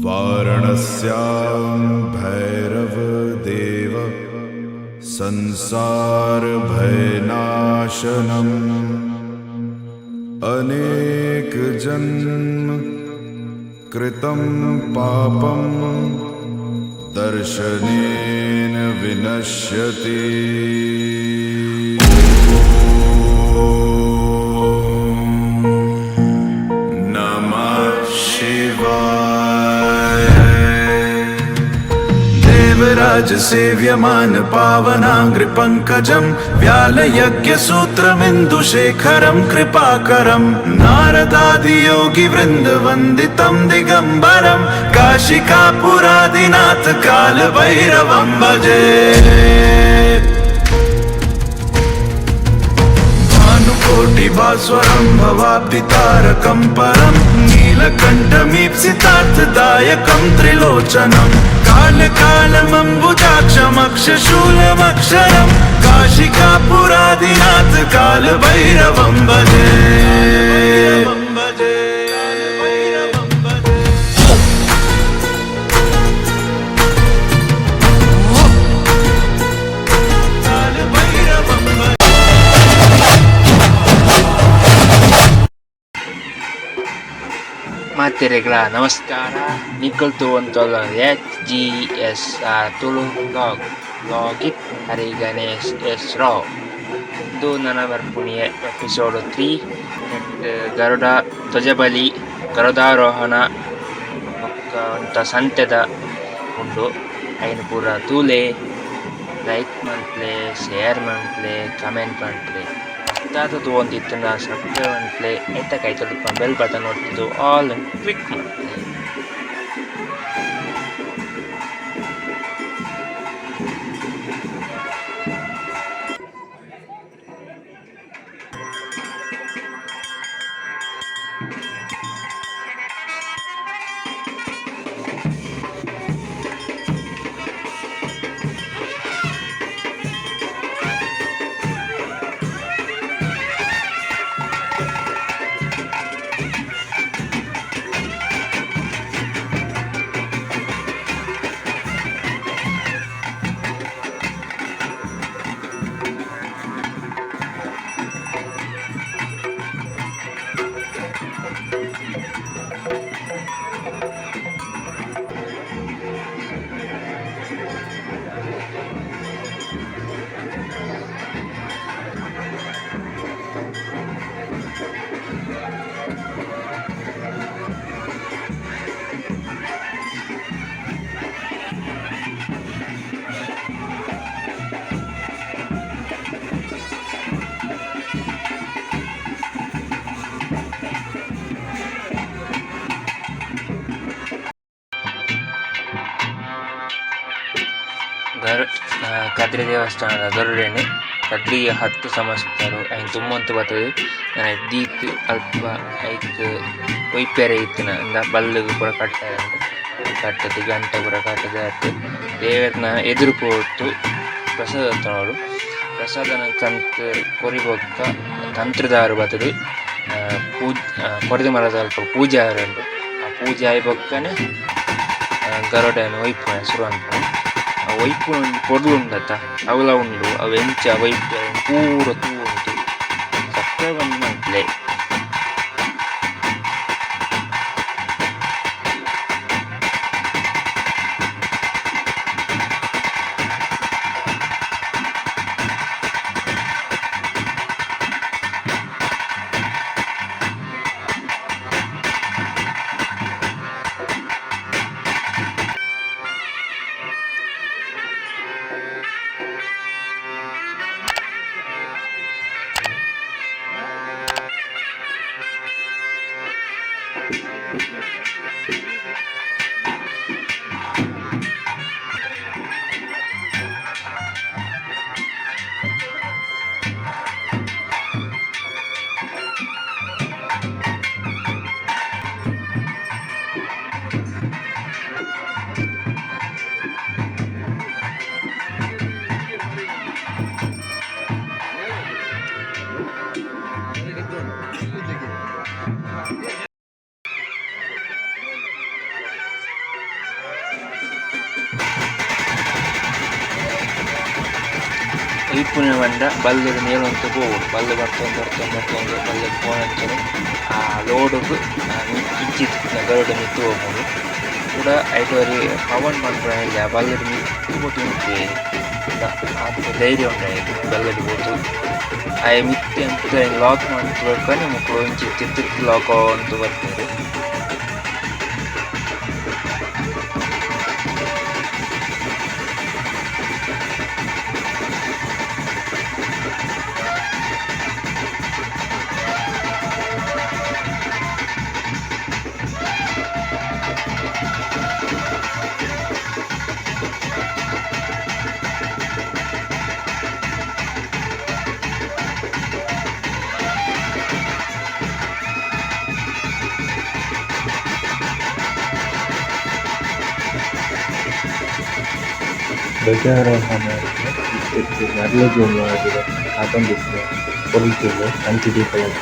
वाराणस्यां भैरवदेव संसारभयनाशनम् अनेकजन्म कृतं पापं दर्शनेन विनश्यति। नमः शिवाय। देवराज सेव्यमान पावनाङ्घ्रिपङ्कजं व्यालयज्ञसूत्रमिन्दुशेखरं कृपाकरं नारदादियोगिवृन्दवन्दितं दिगम्बरं काशिकापुरादिनाथ कालभैरवं भजे। भानुकोटिभास्वरं भवाब्धितारकं परं नीलकण्ठमीप्सितार्थदायकं त्रिलोचनं कालकालमम्बुजाक्षमक्षशूलमक्षरं काशिकापुरादिनाथ कालभैरवं भजे। कालभैरवं भजे। ಮಾತೆರೆಗ್ಲ ನಮಸ್ಕಾರ. ನಿಕುಲ್ ತೂವೊಂದುಲ್ಲ ಎಚ್ ಜಿ ಎಸ್ ಆರ್ ತುಳು ವ್ಲಾಗ್, ವ್ಲಾಗಿತ್ ಹರಿ ಗಣೇಶ್ ಎಸ್ ರಾವ್. ಇಂದು ನನ ಬರ್ಪುನಿ ಎಪಿಸೋಡ್ 3. ನೆಟ್ಟ್ ಗರುಡ ಧ್ವಜಬಲಿ, ಗರುಡಾರೋಹಣ ಬೊಕ್ಕ ಒಂತ ಸಂತೆದ ಉಂಡು. ಐನ್ ಪೂರ ತೂಲೆ, ಲೈಕ್ ಮನ್ಪುಲೆ, ಶೇರ್ ಮನ್ಪುಲೆ, ಕಮೆಂಟ್ ಮನ್ಪುಲೆ. ಮಸ್ತಾದ್ ತೂವೊಂದಿತ್ತುಂಡ ಸಬ್ಸ್ಕ್ರೈಬ್ ಮನ್ಪುಲೆ. ಐತ ಕೈತಲ್ ಬೆಲ್ ಬಟನ್ ಒತ್ತುದು ಆಲ್ ನ್ ಕ್ಲಿಕ್ ಮನ್ಪುಲೆ. ಕದ್ರಿ ದೇವಸ್ಥಾನದ ಗರುಡನೆ ಕದ್ರಿಯ 10 ಸಮಸ್ತರು ಐನ್ ತುಂಬೊಂತು ಬತ್ತುದು ದೀತ್ ಅಲ್ಪ ಐಕ್ ಒಯ್ಪೆರೆ ಇತ್ತಿನ ಇಂದ ಬಲ್ಲುಗು ಪೂರ ಕಟ್ಟರೆ ಕಟ್ಟುದು ಗಂಟೆ ಪೂರ ಕಟ್ಟುದು ಆತ್ ದೇವೆರ್ನ ಎದುರು ಪೋತು ಪ್ರಸಾದ ತನೊಡು. ಪ್ರಸಾದನ ಕಂತ್ ಕೊರಿ ಬೊಕ್ಕ ತಂತ್ರದಾರು ಬತ್ತುದು ಕೊರದಿ ಮರದ ಅಲ್ಪ ಪೂಜೆ ಆವರೆ ಉಂಡು. ಆ ಪೂಜೆ ಆಯಿ ಬೊಕ್ಕನೆ ಗರುಡನ್ ಒಯ್ಪುನ ಸುರು ಮನ್ಪುನೆ. ಒಯ್ಪುನ ಒಂಜಿ ಪೊರ್ಲು ಉಂಡತ ಅವ್ಲ ಉಂಡು. ಅವು ಎಂಚ ಒಯ್ಪುನ ಪೂರ ತೂವೊಂದು ಸಬ್ಸ್ಕ್ರೈಬ್ ಒಂಜಿ ಮನ್ಪುಲೆ. ಒಯಿಪುನ ಪಂಡ ಬಲ್ಲ್ ಡ್ ನೇಲೊಂದು ಪೋವೊಡು ಬಲ್ಲ್ ಬರ್ತೊಂದು ಬರ್ತೊಂದು ಬರ್ತೊಂದು ಬಲ್ಲ್ ಪೋನಂಚನೆ ಆ ಲೋಡ್ ಗು ಇಂಚಿತ್ತಿನ ಗರುಡೆ ಮಿತ್ತ್ ಪೋಪುಂಡು ಕುಡ ಐಟ್ ಒರಿ ಪವನ್ ಪನ್ಪುನಾಯೆ ಉಲ್ಲೆ ಆ ಬಲ್ಲ್ ಡ್ ಮಿತ್ತ್ ಪೋದು ಉಂತುವೆ ಆತ್ ಧೈರ್ಯ ಉಂಡು ಅಯಗ್ ಬಲ್ಲ್ ಡ್ ಪೋದು ಅಯೆ ಮಿತ್ತ್ ಉಂತುದು ಐನ್ ಲಾಕ್ ಮಂತ್ ಬೊಕನೆ ಮೊಕುಲು ಇಂಚಿ ತಿರ್ತುರ್ತು ಲಾಕ್ ಆವೊಂದು ಬರ್ಪೆರ್. ಧ್ವಜಾರೋಹಣ ಇತ್ತಿತ್ತ್ ಮರ್ಲ್ ಕಾತೊಂದಿತ್ತೆರ್ ಪೊಂಜೋವುಲು ತಂತಿ ದೀಪುಲಕ.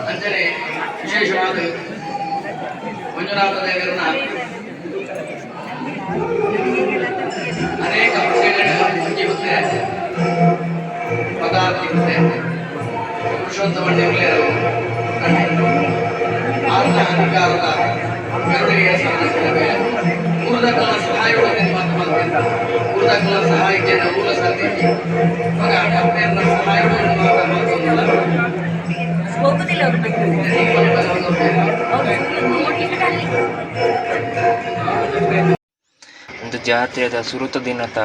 ಅಂಚನೆ ವಿಶೇಷವಾದ ಮಂಜುನಾಥ ದೇವರನ್ನ ಅನೇಕ ಒಂಜಿ ಹೊತ್ತೆ ಪದಾರ್ಥ ಹೊತ್ತೆ ಪುರುಷೋತ್ತಮ ದೇವಲೇರು ಕಂಡೆ ಆರ್ನ ಅಧಿಕಾರದ ಗರುಡಿಗೆ ಸಾಧಿಸಿದ ಊರ್ದಕ್ಕಲ ಸಹಾಯ ಮಾತು ಊರ್ದಕ್ಕಲ ಸಹಾಯಕ್ಕೆ ಊರ ಸಾಧ್ಯ ಮಗ ಅಪ್ಪೆಯನ್ನ ಸಹಾಯ ಮಾತು ಹೋಗುದಿಲ್ಲ ಅವ್ರ ಬಗ್ಗೆ. ಅವ್ರು ನೋಡ್ಲಿಕ್ಕೆ. ಉಂದು ಜಾತ್ರೆದ ಸುರುತ ದಿನತ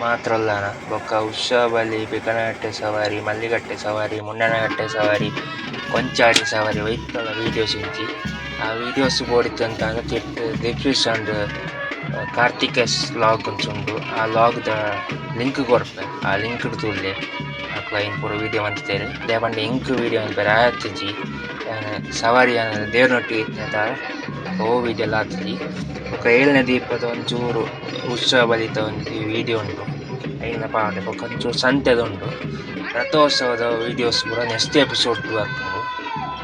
ಮಾತ್ರ ಉಲ್ಲನ ಬೊಕ ಉತ್ಸವ ಬಲಿ ಪೇಕನಕಟ್ಟೆ ಸವಾರಿ ಮಲ್ಲಿಕಟ್ಟೆ ಸವಾರಿ ಮುಂಡಾನಕಟ್ಟೆ ಸವಾರಿ ಕೊಂಚಾಡಿ ಸವಾರಿ ಒಯಿತಲ ವೀಡಿಯೋಸ್ ಇಜ್ಜಿ ಆ ವೀಡಿಯೋಸ್ ಬೋಡಿತ್ತಂತಾಂಡ ತಿರ್ತ್ ಡಿಸ್ಕ್ರಿಪ್ಷನ್ ಡ್ ಕಾರ್ತಿಕ್ ಎಸ್ ವ್ಲೋಗ್ ಅಂಚ ಉಂಡು ಆ ವ್ಲೋಗ್ ದ ಲಿಂಕ್ ಕೊರ್ಪೆ ಆ ಲಿಂಕ್ ಡ್ ತೂಲೆ ಅಕುಲು ಐನ್ ಪೂರ ವೀಡಿಯೋ ಮಂತುದೆರ್ ದಾಯೆ ಪಂಡ ಎಂಕ್ ವೀಡಿಯೋ ಮನ್ಪೆರೆ ಆತುಜಿ ಯಾನ್ ಸವಾರಿ ಯಾನ್ ದೇವೆರ್ನೊಟ್ಟಿಗೆ ಇತ್ತಿನೆತ ಒವು ವೀಡಿಯೋಲ ಆತುಜಿ ಬೊಕ ಏಳ್ನೆ ದೀಪದ ಒಂಚೂರು ಉತ್ಸವ ಬಲಿತ ಒಂಜಿ ವೀಡಿಯೋ ಉಂಡು ಐನ್ಲ ಪಾಡ್ಡೆ ಬೊಕ ಒಂಚೂರು ಸಂತೆದ ಉಂಡು ರಥೋತ್ಸವದ ವೀಡಿಯೋಸ್ ಪೂರ ನೆಕ್ಸ್ಟ್ ಎಪಿಸೋಡ್ ಬರ್ಪುಂಡು.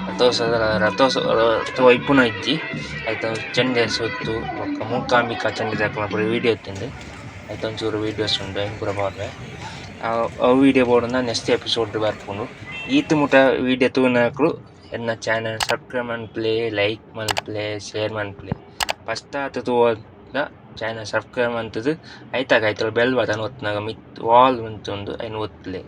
ರಥೋತ್ಸವ ರಥೋತ್ಸವ ಇಪ್ಪುನ ಇಜ್ಜಿ ಐತ ಚೆಂಡೆ ಸುತ್ತು ಬೊಕ ಮೂಕಾಂಬಿಕಾ ಚೆಂಡೆದಕಲ್ನ ಪೂರ ವೀಡಿಯೋ ಇತ್ತುಂಡು ಐತ ಒಂಚೂರು ವೀಡಿಯೋಸ್ ಉಂಡು ಐನ್ ಪೂರ ಪಾಡ್ವೆ ಅವು ವೀಡಿಯೋ ಬೋಡುಂಡ ನೆಕ್ಸ್ಟ್ ಎಪಿಸೋಡ್ ಬರ್ಪುಂಡು. ಈತ್ ಮುಟ ವೀಡಿಯೋ ತೂನಕುಲು ಎನ್ನ ಚಾನೆಲ್ ಸಬ್ಸ್ಕ್ರೈಬ್ ಮನ್ಪುಲೆ ಲೈಕ್ ಮನ್ಪುಲೆ ಶೇರ್ ಮನ್ಪುಲೆ. ಫಸ್ಟ್ ಆತ್ ತೂವೊಂಡ ಚಾನೆಲ್ ಸಬ್ಸ್ಕ್ರೈಬ್ ಮಂತುದು ಐತ ಕೈತಲ್ ಬೆಲ್ ಬಟನ್ ಒತ್ತುನಗ ಮಿತ್ತ್ ಆಲ್ ಉಂತುಂಡು ಐನ್ ಒತ್ತುಲೆ.